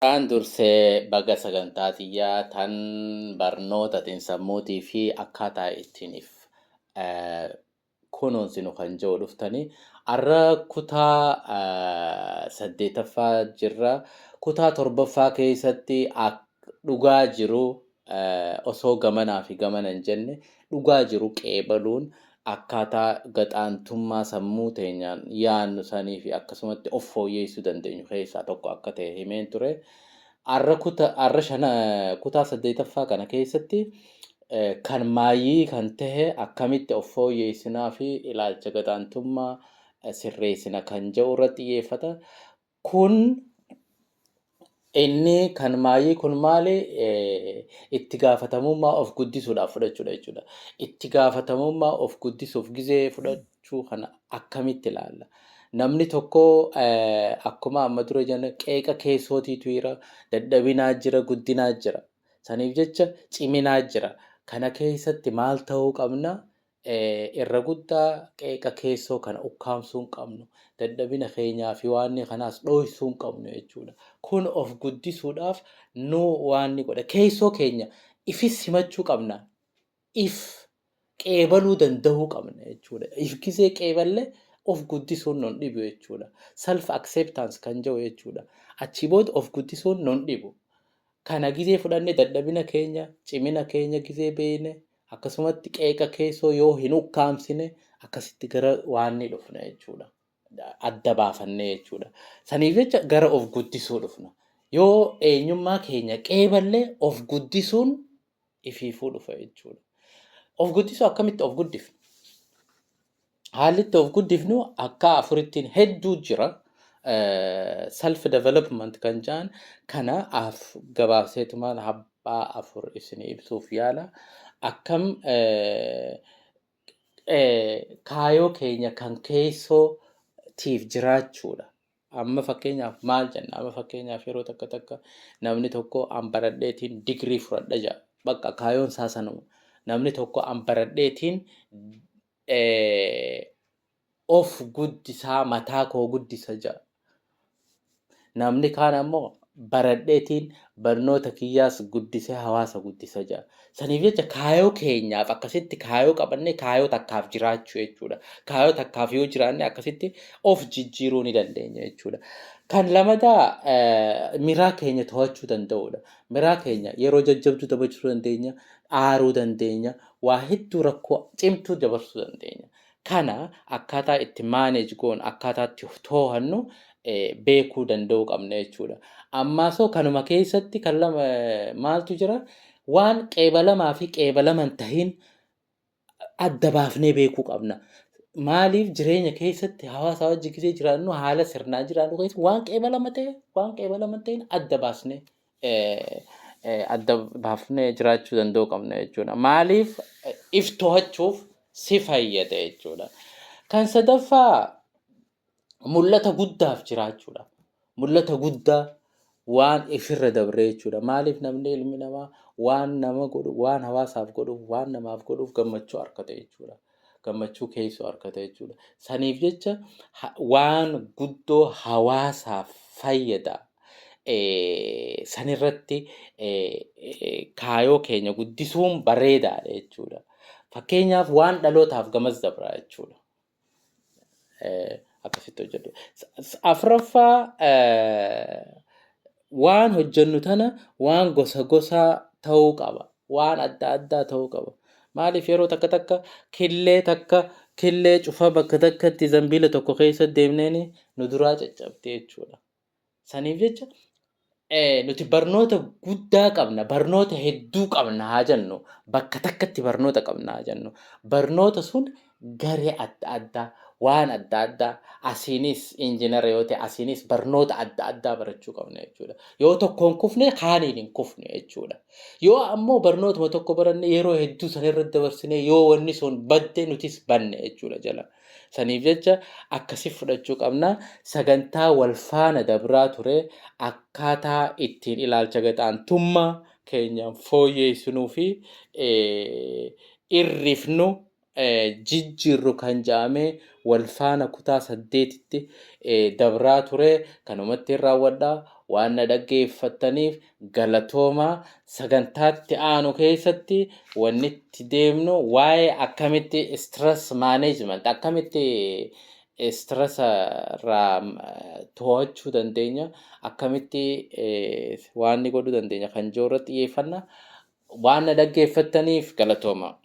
Duraan dursee baga sagantaa xiyyaa tan barnoota xiinsammuutii fi akkaataa ittiin if kunuunsinu kan jedhu dhuftanii har'a kutaa saddeetaffaa jirra. Kutaa torbaffaa keessatti dhugaa jiru osoo gamanaa fi gamana hin jenne dhugaa jiru qeebaluun akkaataa gaxaantummaa sammuu teenyaan yaannu sanii fi akkasumatti of fooyyeessuu dandeenyu keessaa tokko akka ta'e himeen ture. Har'a kuta har'a shana kutaa saddeetaffaa kana keessatti kan maayyii kan tahe akkamitti of fooyyeessinaa fi ilaalcha gaxaantummaa sirreessina kan jedhu irratti xiyyeeffata. Kun inni kan maayii kun maali? Itti gaafatamummaa of guddisuudhaaf fudhachuudha jechuudha. Itti gaafatamummaa of guddisuuf gizee fudhachuu kana akkamitti ilaalla? Namni tokko akkuma amma dura jenne qeeqa keessootiitu jira, dadhabinaa jira, guddinaa jira. Saniif jecha ciminaa jira. Kana keessatti maal ta'uu qabna? Irra guddaa qeeqa keessoo kana ukkaamsuu hin qabnu. Dadhabina keenyaa fi waanni kanaas dhooysuu hin qabnu jechuudha. Kun of guddisuudhaaf nu waanni godha. Keessoo keenya ifis simachuu qabna. If qeebaluu danda'uu qabna jechuudha. If gisee qeeballe of guddisuun nun dhibu jechuudha. Self acceptance kan jedhu jechuudha. Achii booda of guddisuun nun dhibu. Kana gizee fudhanne dadhabina keenya, cimina keenya gizee beekne akkasumatti qeeqa keessoo yoo hin ukkaamsine akkasitti gara waan ni dhufna jechuudha. Adda baafannee jechuudha. Saniif jecha gara of guddisuu dhufna. Yoo eenyummaa keenya qeeballe of guddisuun ifiifuu dhufa jechuudha. Of guddisuu akkamitti of guddifna? Haalli itti of guddifnu akka afurittiin hedduu jira. Self development kan jedhan kana af gabaabseetumaan abbaa afur isinii ibsuuf yaala. Akkam kaayoo keenya kan keessoo tiif jiraachuudha. Amma fakkeenyaaf maal jenna? Amma fakkeenyaaf yeroo takka takka namni tokko an baradheetiin digirii fudhadha jedha. Bakka kaayoon isaa sanuma. Namni tokko an baradheetiin of guddisaa mataa koo guddisa jedha. Namni kaan ammoo baradheetiin barnoota kiyyaas guddisee hawaasa guddisa jedha. Saniif jecha kaayoo keenyaaf akkasitti kaayoo qabannee kaayoo takkaaf jiraachuu jechuudha. Kaayoo takkaaf yoo jiraanne akkasitti of jijjiiruu ni dandeenya jechuudha. Kan lamadaa miraa keenya to'achuu danda'uudha. Miraa keenya yeroo jajjabduu dabarsuu dandeenya, aaruu dandeenya, waa hedduu rakkoo cimtuu dabarsuu dandeenya. Kana akkaataa itti manage goonu, akkaataa itti too'annu beekuu danda'uu qabna jechuudha. Ammaasoo kanuma keessatti kan lama maaltu jira? Waan qeebalamaa fi qeebalama hin tahin adda baafnee beekuu qabna. Maaliif jireenya keessatti hawaasa wajji gisee jiraannu haala sirnaa jiraannu keessatti waan qeebalama ta'e waan qeebalama hin ta'in adda baasnee adda baafnee jiraachuu danda'uu qabna jechuudha. Maaliif if to'achuuf si fayyada jechuudha. Kan sadaffaa mul'ata guddaaf jiraachuudha. Mul'ata guddaa waan ifirra dabree jechuudha. Maaliif namni ilmi namaa waan nama godhu, waan hawaasaaf godhu, waan namaaf godhuuf gammachuu argata jechuudha. Gammachuu keessoo argata jechuudha. Saniif jecha waan guddoo hawaasaaf fayyada. Sanirratti kaayoo keenya guddisuun bareedaadha jechuudha. Fakkeenyaaf waan dhalootaaf gamas dabra jechuudha. Akkasitti hojjedhu. Afuraffaa waan hojjennu tana waan gosa gosaa ta'uu qaba. Waan adda addaa ta'uu qaba. Maaliif yeroo takka takka killee takka killee cufa bakka takkatti zambiila tokko keessa deemneeni nu duraa caccabte jechuudha. Saniif jecha nuti barnoota guddaa qabna, barnoota hedduu qabna haa jennu, bakka takkatti barnoota qabna haa jennu. Barnoota sun garee adda addaa, waan adda addaa, asiinis injinara yoo ta'e, asiinis barnoota adda addaa barachuu qabna jechuudha. Yoo tokkoon kufne kaaniin hin kufne jechuudha. Yoo ammoo barnootuma tokko baranne yeroo hedduu sanirra dabarsine yoo wanni sun badde nutis banne jechuudha jala. Saniif jecha akkasi fudhachuu qabna. Sagantaa wal faana dabraa ture akkaataa ittiin ilaalcha gad-aantummaa keenya fooyyeessinuu fi irrifnu jijjiirru kan ja'amee wal faana kutaa 8tti dabraa ture kanumatti hin raawwadha. Waan na dhaggeeffattaniif galatoomaa. Sagantaatti aanu keessatti wanni itti deemnu waa'ee akkamitti stress management, akkamitti stress irraa to'achuu dandeenya, akkamitti waan ni godhuu dandeenya kan jiru irratti xiyyeeffanna. Waan na dhaggeeffattaniif galatooma.